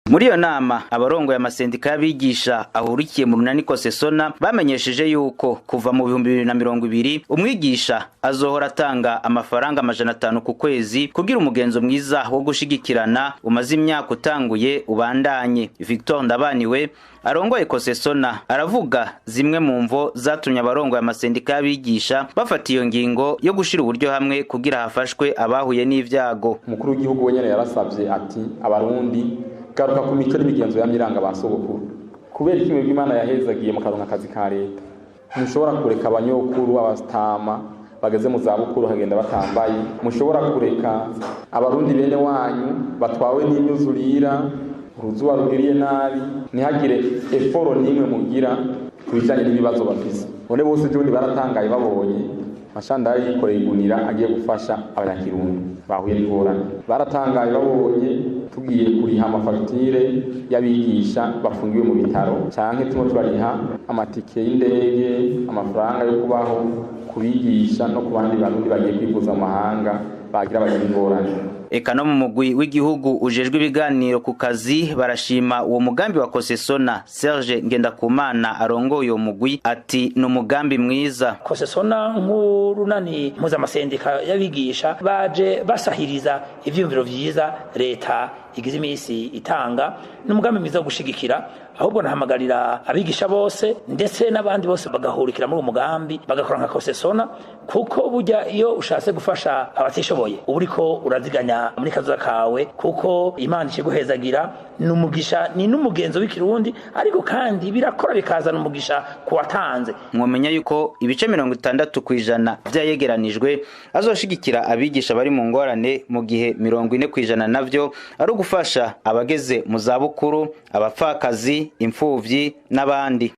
Muri iyo nama, abarongoye amasendika y'abigisha ahurikiye mu runani Kosesona bamenyesheje yuko kuva mu 2020 umwigisha azohora atanga amafaranga 500 ku kwezi kugira umugenzo mwiza wo gushigikirana umaze imyaka utanguye ubandanye. Victor Ndabaniwe arongoye Kosesona aravuga zimwe mu mvo zatumye abarongoye amasendika y'abigisha bafata iyo ngingo yo gushira uburyo hamwe kugira hafashwe abahuye n'ivyago. Umukuru w'igihugu wenyene yarasavye ati: "Abarundi, garuka ku mico n'imigenzo yamye ba sogokuru." Kubera iki mwebwe Imana yahezagiye mukaronka akazi ka leta, ntushobora kureka abanyokuru, abastama bageze mu zabukuru hagenda batambaye? Mushobora kureka abarundi bene wanyu batwawe n'imyuzurira, uruzuba rugiriye nabi, ntihagire effort n'imwe mugira ku bijanye n'ibibazo bafise? None bose ejobundi baratangaye babonye Mashandari yikoreye igunira agiye gufasha abanyakirundo bahuye n'ingorane. Baratangaye babonye tugiye kuriha amafagitire y'abigisha bafungiwe mu bitaro, canke turimo turariha amatike y'indege, amafaranga yo kubaho kubigisha no ku bandi barundi bagiye kwivuza mu mahanga bagira ingorane. Eka no mu mugwi w'igihugu ujejwe ibiganiro ku kazi barashima uwo mugambi wa Kosesona. Serge Ngendakumana arongoye uwo mugwi ati: "Ni umugambi mwiza." Kosesona nk'urunani mpuzamasendika y'abigisha baje basahiriza ivyiyumviro vyiza leta igize imisi itanga. Ni umugambi mwiza wo gushigikira. Ahubwo nahamagarira abigisha bose ndetse n'abandi bose bagahurikira muri uwo mugambi, bagakora nka Kosesona, kuko burya iyo ushatse gufasha abatishoboye uba uriko uraziganya muri kazoza kawe, kuko Imana ikiguhezagira. Ni umugisha, ni n'umugenzo w'ikirundi, ariko kandi birakora bikazana umugisha ku watanze. Mwomenya yuko ibice 60% vyayegeranijwe azoshigikira abigisha bari mu ngorane, mu gihe 40% navyo ari ugufasha abageze mu zabukuru, abapfakazi, imfuvyi n'abandi.